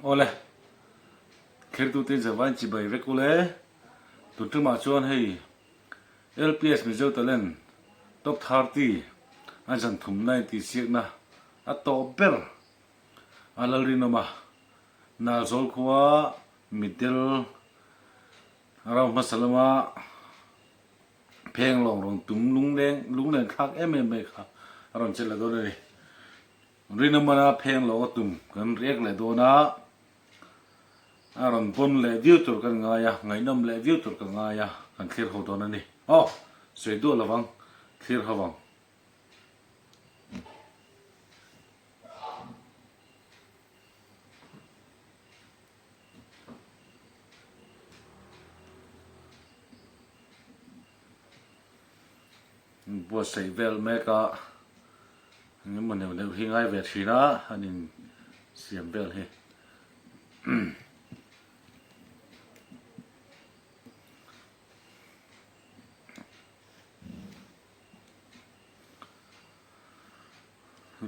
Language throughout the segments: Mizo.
Awle, Thirtute Zavain chibai vek ule, tun tumah chuan hei LPS Mizo Talent Top 30 a zan thumna intihsiakna a tawp ber a Lalrinawm a, Nalzawl khua mitdel ram hmasa lama pheng lawng rawn tum lungleng lunglen thlak em em mai kha a rawn che leh dawn a ni. Rinawmana pheng lawng a tum kan riak leh dawn a, a rawn pawn leh viau tur kan ngai a, ngaihnawm leh viau tur ka ngai a, kan thlir ho dawn a ni. Aw, sawi duah lovang, thlir ho ang. Buatsaih vel mek a engemaw neuh neuh hi ngai ve thin a an in siam vel hi.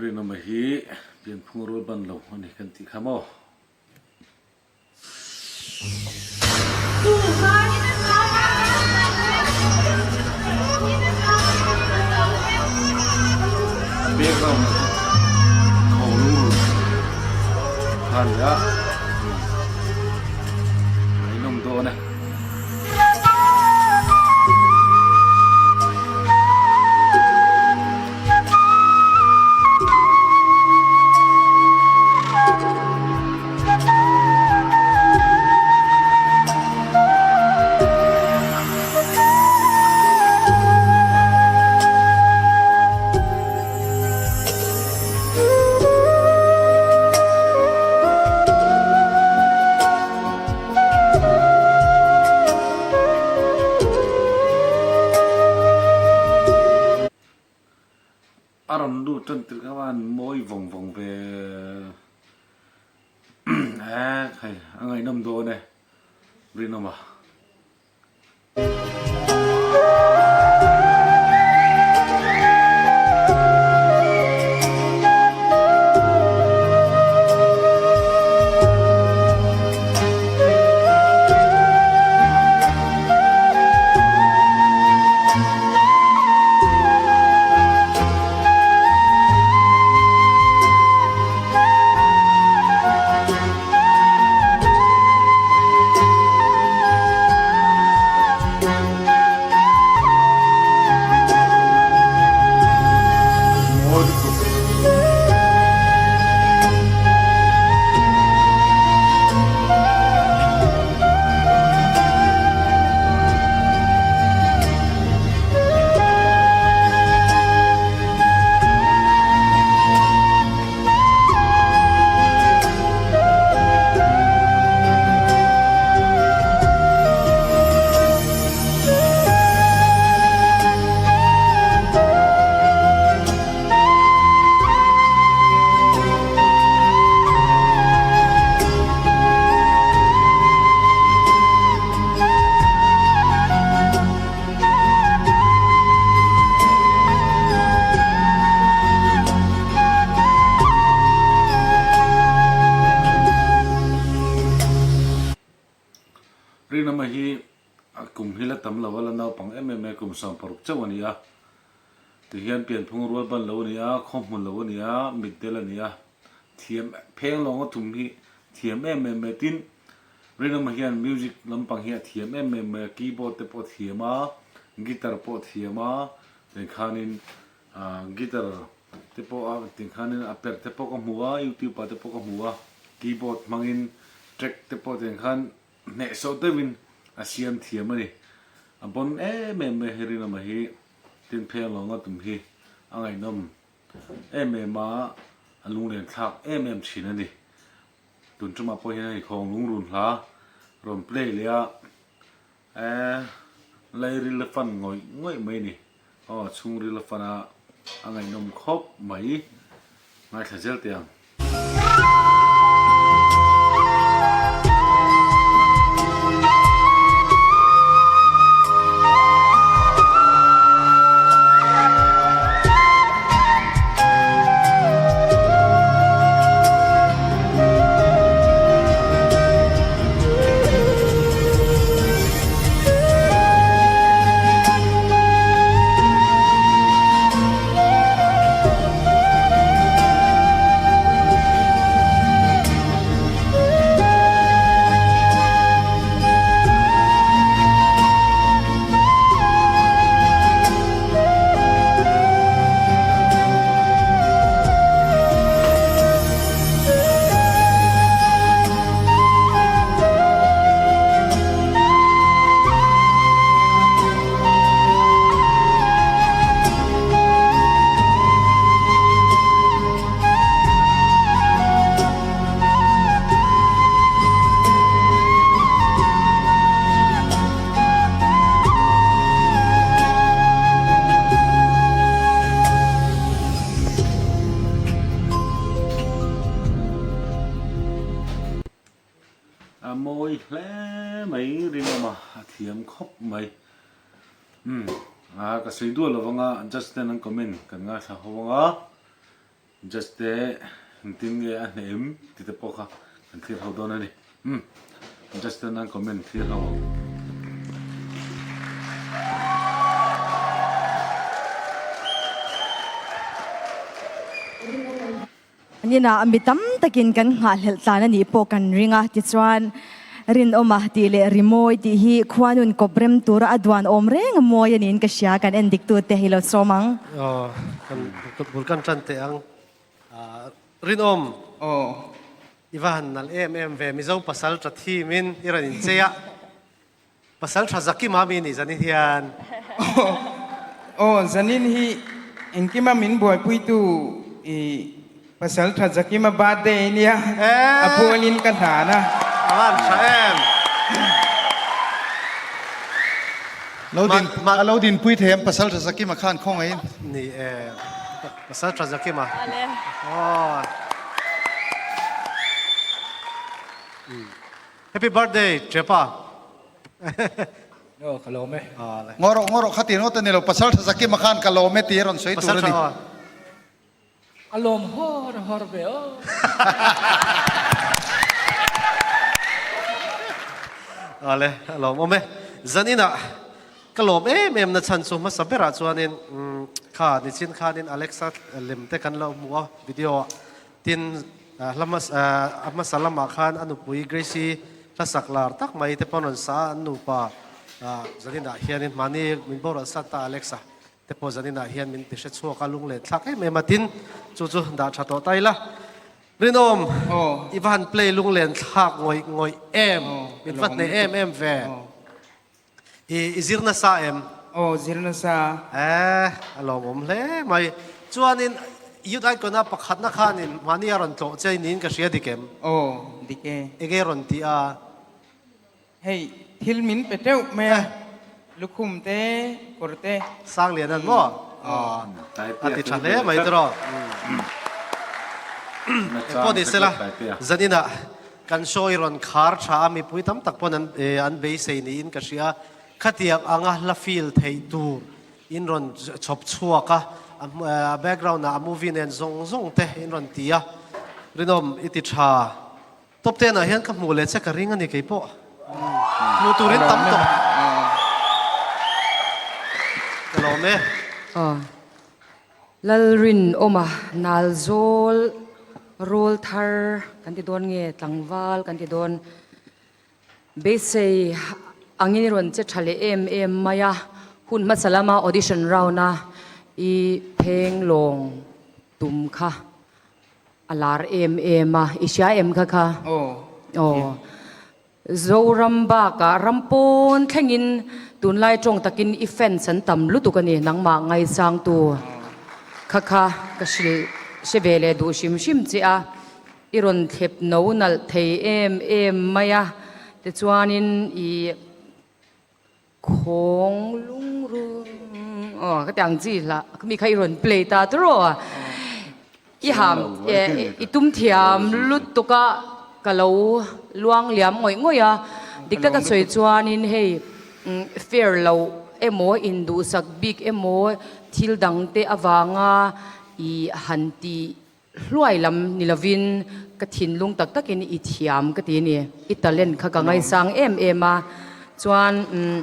Rinawma hi pianphung rual ban lo a ni kan tih kha maw? A background ah chuan kho lungrun kha a ni a, ngaihnawm dawn e. A rawn lut tan tirh kha van mawi vawng vawng ve eh hei a ngaihnawm dawn e rinawm a. Mawi lutuk. Rinawma hi a kum hi la tam lo a, la naupang em em mai a, kum 60 chauh a ni a. Tihian pianphung rual ban lo a ni a, khaw hmu lo a ni a, mitdel a ni a, thiam pheng lawng a thum hi thiam em em mai. Tin, Rinawma hian music lampang hi a thiam em em mai a, keyboard te pawh a thiam a, guitar pawh a thiam a, tiangkhanin guitar te pawh a tiangkhanin a perh te pawh ka hmu a, youtube ah te pawh ka hmu a, keyboard hmangin track te pawh tiangkhan hnehsawh deuhin a siam thiam a ni. A bon em em mai hi Rinawma hi. Tin pheng lo nga tum hi a ngaihnawm em em a, a lunglen thlak em em thin a ni. Tun tumah pawh hian hei khawng lungrun hla rawn play leh a, eh lairil a fan ngawih ngawih mai a ni. Aw chhungril a fan a, a ngaihnawm khawp mai. Ngaithla zel teh ang. A mawi hle mai rinawm a, a thiam khawp mai. Umm a ka sawi duah lo vang a, judge ten an comment kan ngaithla ho vang a, judge te engtin nge a hneh em tih te pawh kha kan thlir ho dawn a ni. Umm judge ten an comment thlir ho ang. Ninah mi tam takin kan nghahhlelh tlan a nih pawh kan ring a, tichuan Rinawma tih leh Rimawi tih hi khuanun kawp rem tura a duan awm reng a mawi a niin ka hria, kan en dik tute hi lo sawm ang. Aw, kan bul kan tan teh ang. Rinawm, i va han nalh em em ve, Mizo pasal tha thimin i rawn inchei a. Pasal tha Zakima mi nih zanin hian. Aw, zanin hi engkima min buaipuitu i Pasal tha Zakima birthday nia a pualin ka hlan a. A van tha em. Lo din a lo dinpui thei em Pasal tha Zakima khan khawngaihin. Ni e, Pasal tha Zakima. Aw. Happy birthday Chepa. Aw ka lawm e. Ngaw rawh ngaw rawh kha ti ringawt a ni lo Pasal tha Zakima khan ka lawm e tih a rawn sawi tur a ni. A lawm hawr hawr ve aw. Awle a lawm awm e. Zan inah ka lawm em em na chhan chu hmasa berah chuanin kha nichin khanin Alexa lem te kan lo hmu a video ah. Tin, hla a hmasa lamah khan a nupui Gracie hla sak lar tak mai te pawh an rawn sa a, an nupa zaninah hianin mahni min boral sat ta Alexa te pawh zaninah hian min ti hre chhuak a, lunglen thlak em em a, tin chu chu dah tha tawh ta ila. Rinawm, i va han play lunglen thlak ngawih ngawih em, min va hneh em em ve. I i zir nasa em? Aw, zir nasa. Eh, a lawmawm hle mai. Chuanin Youth Icon a pakhatna khanin mahni a rawn tlawh che niin ka hria dik em? Aw, dik e. Enge rawn tih a? Hei, thil min pe teuh mai a, lukhum te, kawr te. Sanglian an maw? Aw, a ti tha hle mai tiraw? Engpawh ni sela, zaninah Kan show i rawn khar tha a, mipui tam tak pawn an an beisei niin ka hria. Khatiang anga hla feel theih tur in rawn chhawp chhuak a, a background ah a movie nen zawng zawng te in rawn ti a. Rinawm i ti tha. Top ten ah hian ka hmuh leh che ka ring a ni kei pawh. Hmuh turin tam tawh. Ka lawm e. Aw. Lalrinawma Nalzawl rawl thar kan ti dawn nge tlangval kan ti dawn beisei angin i rawn che tha leh em em mai a, hun hmasa lama audition round a i pheng lawng tum kha a lar em em a, i hria em kha kha? Aw. Zoram bakah ram pawn thlengin tunlai tawng takin i fans an tam lutuk a ni, nangmah ngaisangtu kha kha ka hrilh hre ve leh duh hrim hrim che a, i rawn thlep no nalh thei em em mai a, tichuanin i Khawng lungrung aw ka ti ang chi hlah mi kha i rawn play ta tawrh a i ham i tum thiam lutuk a ka lo luang liam ngawih ngawih a dik taka sawi chuanin hei fair lo emaw induhsak bik emaw thil dang te avanga i han tih Hluai lam ni lovin ka thinlung tak takin i thiam ka ti a ni. I talent kha ka ngaisang em em a, chuan umm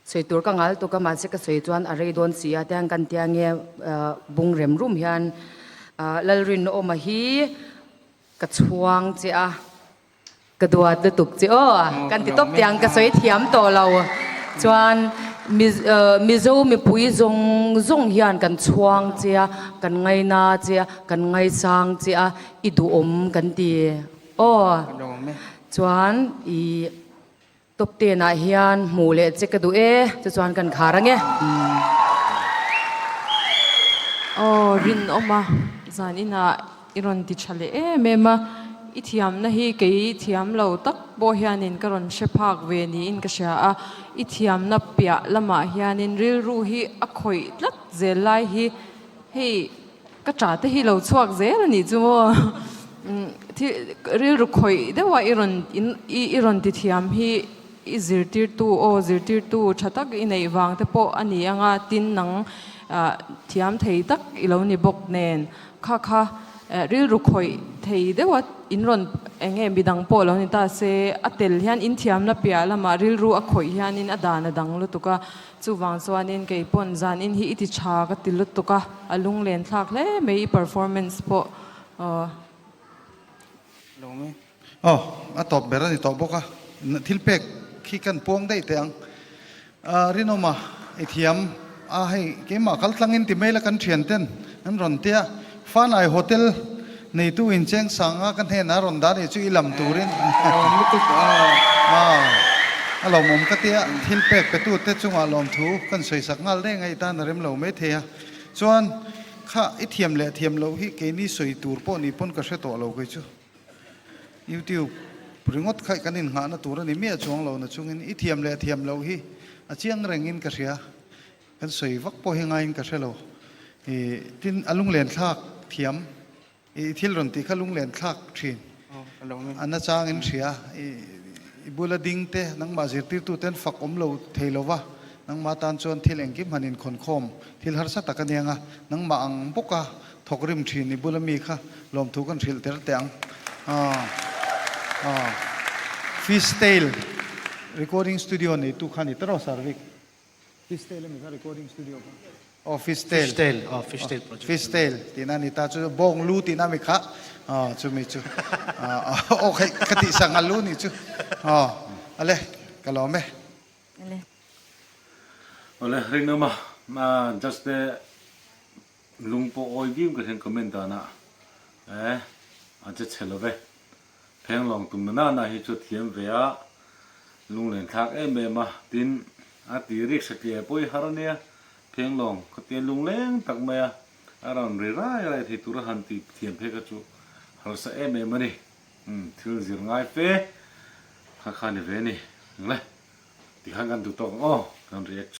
sawi tur ka ngal tuk a, mahse ka sawi chuan a rei dawn si a, tiang kan tia nge bung rem rum hian Lalrinawma hi ka chhuang che a. Ka duat lutuk che aw, kan ti tawp tiang ka sawi thiam tawh lo. Chuan Mizo mipui zawng zawng hian kan chhuang che a, kan ngaina che a, kan ngaisang che a, i duhawm kan ti aw. Chuan i top ten ah hian hmuh leh che ka duh e, chu chuan kan khar ange. Aw rinawm a, zan inah I rawn ti tha leh em em a, i thiamna hi kei thiam lo tak pawh hianin ka rawn hre phak ve niin ka hria a, i thiamna piah lamah hianin rilru hi a khawih tlat zel lai hi hei ka ṭa te hi lo chhuak zel a nih chu maw. Thil rilru khawih deuha i rawn i rawn ti thiam hi i zirtirtu aw zirtirtu tha tak i neih vang te pawh a ni ang a, tin nang thiam thei tak i lo ni bawk nen kha kha rilru khawih thei deuha in rawn eng nge midang pawh lo ni ta se a tel hian in thiamna piah lamah rilru a khawih hianin a dan a dang lutuk a, chuvang chuanin kei pawn zan in hi i ti tha ka ti lutuk a, a lunglen thlak hle mai i performance pawh. Aw. Lawm e. Aw, a tawp ber a ni tawh bawk a, thil pek khi kan puang daih teh ang. Rinawma i thiam a, hei keimah kal tlangin ti mai la kan thian ten an rawn tia, Fanai Hotel neitu in cheng sanga ka hnenah a rawn dah nih chu i lam turin. Lawm lutuk aw. A lawmawm ka tia, thil pek petu te chungah lawmthu kan sawisak nghal daih ngaih tan a rem lo maithei a, chuan Kha i thiam leh thiam loh hi keini sawi tur pawh ni pawn ka hre tawh lo kei chu. YouTube ringawt kha kan innghahna tur a ni miah chuang lo na chungin i thiam leh thiam loh hi a chiang rengin ka hria. Kan sawi vak pawh hi ngaiin ka hre lo. I tin a lunglen thlak thiam I thil rawn tih kha lunglen thlak thin. A nachang in hria. I bula ding te, nangmah zirtirtu ten fak awm lo thei lo va, nangmah tan chuan thil engkim han inkhawnkhawm thil harsa tak a niang a, nangmah ang bawka thawk rim thin i bula mi kha lawmthu kan hrilh ter teh ang. Fish Tail Recording Studio neitu kha ni ta rawh Sarvik. Fish tail ami kha recording studio kha. Oh fish tail. Fish tail, oh fish tail project. Fish tail tihna ni ta chu bawng lu tihna ami kha. Oh chumi chu. Oh khai ka tih sanga lu ni chu. Oh ale ka lawm e. Ale. Awle rinawma judge te lung pawh awi viau ka hian comment danah eh a che chhe lo ve. Phenglawng tum na nana hi chu a thiam ve a, lunglen thlak em em a, tin a ti rik satliah pawh i har a nia, Phenglawng ka tia lungleng tak mai a, a rawn ri rai rai thei tur a han ti thiam phei kha chu harsa em em a ni, umm thil zir ngai fe kha kha ni ve a ni, engle tikhan kan duh tawk ang aw, kan react.